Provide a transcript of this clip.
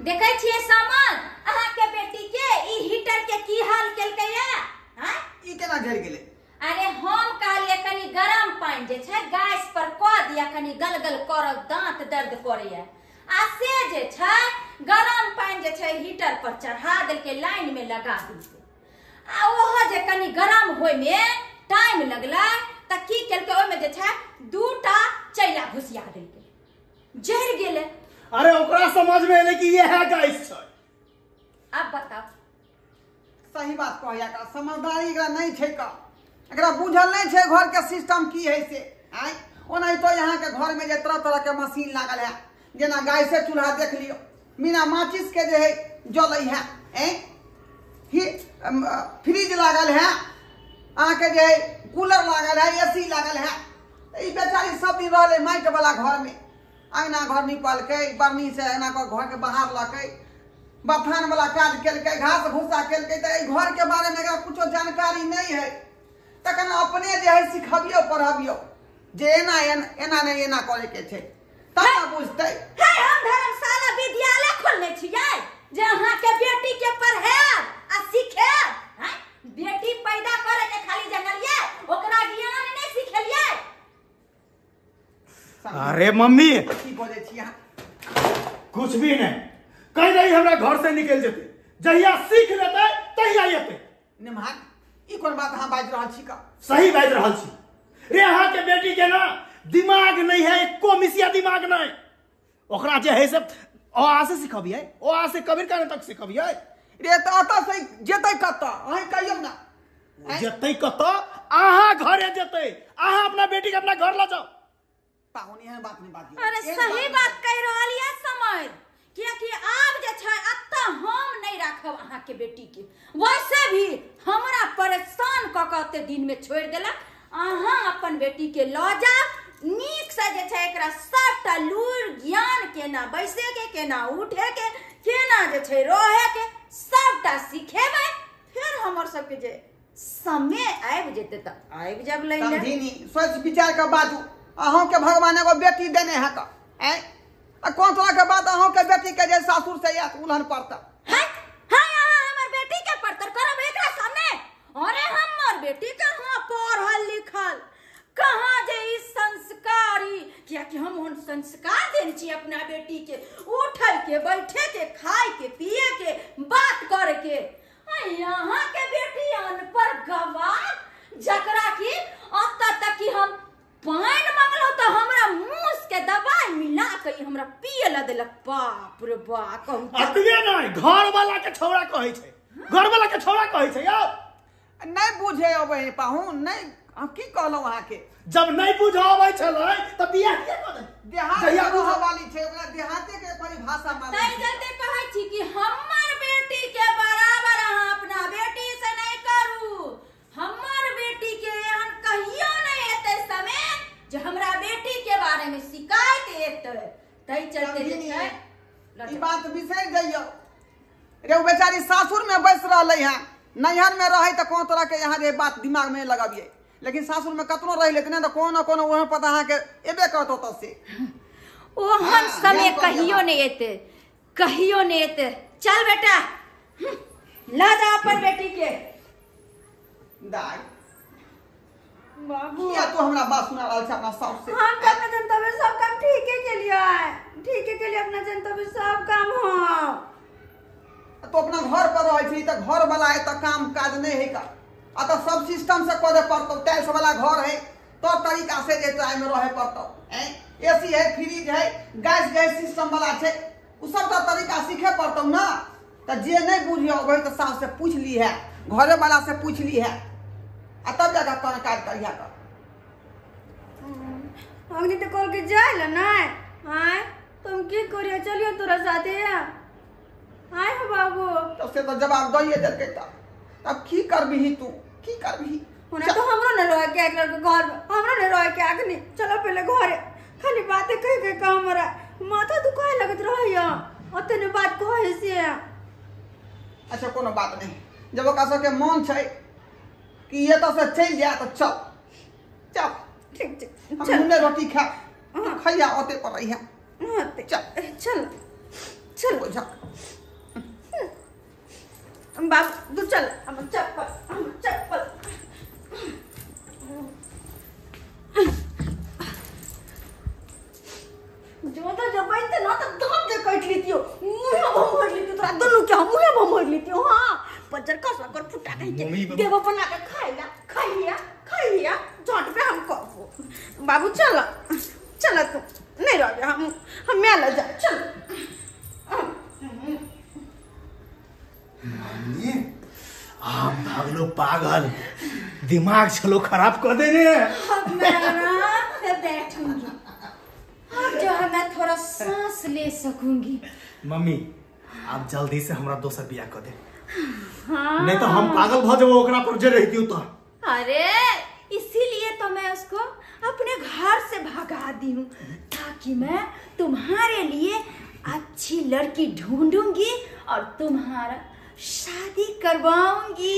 देखै छियै सामान अहाँ के बेटी के ई हीटर के की हाल केलकै या? हां, ई केना जरि गेलै? अरे हम कहलियै कनी गरम पानि जे छै गैस पर कऽ दिया, कनी गलगल करब, दांत दर्द करैया। आ से जे छै गरम पानि जे छै हीटर पर चढ़ा देलकै, लाइन में लगा देलकै। आ ओहो जे कनी गरम होय में टाइम लगलै तऽ की केलकै, ओहिमे जे छै दूटा चैला घुसिया देलकै, जरि गेलै। अरे ओकरा समझ में एलै कि इएह गैस छै। अब बताओ, सही बात कहैया, एकरा समझदारी एकरा नहीं छै का, एकरा बुझल नहीं छै घर के सिस्टम की है से। आय ओनाहितो यहाँ के घर में जे तरह तरह के मशीन लागल है, जेना गैसे चूल्हा देख लियो, बिना माचिस के जे है जलै है, फ्रिज लागल है, अहाँ के जे है कूलर लागल है, एसी लागल है। ई बेचारी सब दिन रहलै माटि वाला घर में, अंगना घर निपलकै, बर्नी से एना कऽ घर के बाहर लकै, बथान वाला काज केलकै, घास भूसा केलकै। तऽ एहि घर के बारे में एकरा कुछो जानकारी नहीं है। तखन अपने जे है सिखबियो पढ़बियो जे एना एना नहीं एना करे के छै, तब ने बुझतै। हे, हम धर्मशाला विद्यालय खोलने छियै जे अहाँ के बेटी के पढ़ायब आ सिखायब। हैं, बेटी पैदा करे के खाली जनलियै, ओकरा ज्ञान नहीं सिखेलियै। अरे मम्मी की बजै छी अहाँ? कुछ भी नहीं कहि नहीं, हमरा घर से निकल जेतै, जहिया सीख लेतै तहिया एतै। निमहान, ई कोन बात अहाँ बाजि रहल छी का? सही बाजि रहल छी रे। अहाँ के बेटी के ना दिमाग नहीं है, एको मिसिया दिमाग नहीं। ओकरा जे है से अ आ से सिखबियै, ओ आ से कबीर कान तक सिखबियै। रे तऽ ओतऽ से जेतै कतऽ अहाँ कहियौ ना? जेतै कतऽ? अहाँ घरे जेतै। अहाँ अपना बेटी के अपना घर लऽ जाओ। पाहुन एहन बात नहीं बाजियौ। अरे सही बात कहि रहल ये समझ, कियाकि आब जे छै अतऽ हम नहीं राखब अहाँ के बेटी के। वैसे भी हमरा परेशान कऽ के ओते दिन में छोड़ि देलक। अहाँ अपन बेटी के लऽ जाउ, नीक से जे छै एकरा सबटा लूर ज्ञान, केना बैसे के, केना उठे के, केना जे छै रहे के, सबटा सिखेबै। फेर हमर सबके जे समय आबि जेतै तऽ आबि जाब लै लए। समझिनी, सोच विचार के बाजू। अहों के भगवान एगो बेटी देने है का, आँय? आ कोन तरह के बात अहों के बेटी के जे सासुर से आयत उलहन पड़ता? है है, अहाँ हमर बेटी के परतर करब एकरा सामने? अरे हमर बेटी कहाँ पढ़ल लिखल, कहाँ जे ई संस्कारी, कियाकि हम ओहन संस्कार देने छी अपना बेटी के, उठै के, बैठे के, खाय के, पिए के, बात करे के। आ यहाँ के बेटी अनपढ़ गवार, जकरा की अतऽ तक कि हम पानि मंगलहुँ तऽ हमरा मूस के दवाई मिला के ई हमरा पिए ला देलक। बाप रे बाप, कहू तऽ। अतबे नहीं, घर वाला के छौड़ा कहै छै, घर वाला के छौड़ा कहै छै यौ। नहीं बुझे अबै है पाहुन, नहीं हम की कहलहुँ अहाँके? जब नहीं बुझ अबै छलै तऽ बियाह किया कऽ देलियै? देहात जहिया के बुझ रहऽ वाली छै, ओकरा देहाते के परिभाषा मालूम तै छै। चलते कहै छी कि हमर बेटी के बराबर अहाँ अपना बेटी से नहीं करू। हमर बेटी के एहन कहियो नहीं एतै समय जे हमरा बेटी के बारे में शिकायत एतै। तै चलते जे समझिनी, छै ई बात बिसरि जइयौ रे। ओ बेचारी सासुर में बैस रहलै हँ, नैहर में रहै तऽ कोनो तरह के यहाँ जे बात दिमाग में लगबियै, लेकिन सासुर में कतनो रहि लेकिन तऽ कोनो न कोनो वहाँ पर अहाँके एबे करत ओतऽ से। ओहन हाँ, समय ध्यान करियौ कहियो बात। नहीं एतै, कहियो नहीं एतै। चल बेटा, ला जा अपन बेटी के। दाइ बाबू, किया तू हमरा बात सुना रहल छै अपना साउस से? हम तऽ अपना जनता में सब काम ठीके के लिए, ठीके के लिए अपना जनता में सब काम हो। तो अपना घर पर रहै छी तऽ घर वाला है तऽ काम काज नहीं है का, आ तऽ सब सिस्टम से करे पड़तौ। टाइल्स वाला घर है तौर तरीका से जे तो एहिमे रहे पड़तौ। एसी है, फ्रिज है, गैस गैस सिस्टम वाला छै, उ सबटा तरीका सीखे पड़तौ ना। तऽ जे नहीं बुझियो अबै तऽ साउस से पूछ ली है, घरे वाला से पूछ ली है, आ तब जाकर कोनो काज करिहा कर। अग्नि तो कल के जाए ला नहीं आय, तुम की करियो? चलियो तोरा साथे आय हो बाबू। तो से तो जवाब दइए देलकै तब अब की करबिही तू, की करबिही? होना तो हमरो न रहे के एक लड़के घर में, हमरो न रहे के अग्नि। चलो पहले घरे, खाली बातें कह के का हमरा माथा दुखाए लगत रहैया, ओतने बात कहे से। अच्छा कोनो बात नहीं, जब ओकरा सबके मन छै कि एतऽ से चलि जाए तऽ चल चल, ठीक ठीक, हम चल नूने रोटी खायब, तू खैया ओते पर रहिया। हाँ, चल। चल चल बुझक। जे बनते ना त दांत जे काट लेतियो, मुंह भमोड़ लेतियो तोरा दोनों के, हम मुंह भमोड़ लेतियो। हां पजर का सकर फुटा कहि के देबो बना के खाइला, खाइया खाइया झट पे हम कहबो। बाबू चल चल तू नहीं रह, हम मेला जा चल। मम्मी आप भागलो पागल, दिमाग चलो खराब कर दे रे। अब मैं आराम से बैठूंगी, अब जो है मैं थोड़ा सांस ले सकूंगी। मम्मी आप जल्दी से हमरा दोसर बियाह कर दे। हाँ। नहीं तो हम पागल भ जेबो ओकरा पर जे रहितियो तो। अरे इसीलिए तो मैं उसको अपने घर से भगा दी हूँ, ताकि मैं तुम्हारे लिए अच्छी लड़की ढूंढूंगी और तुम्हारा शादी करवाऊंगी।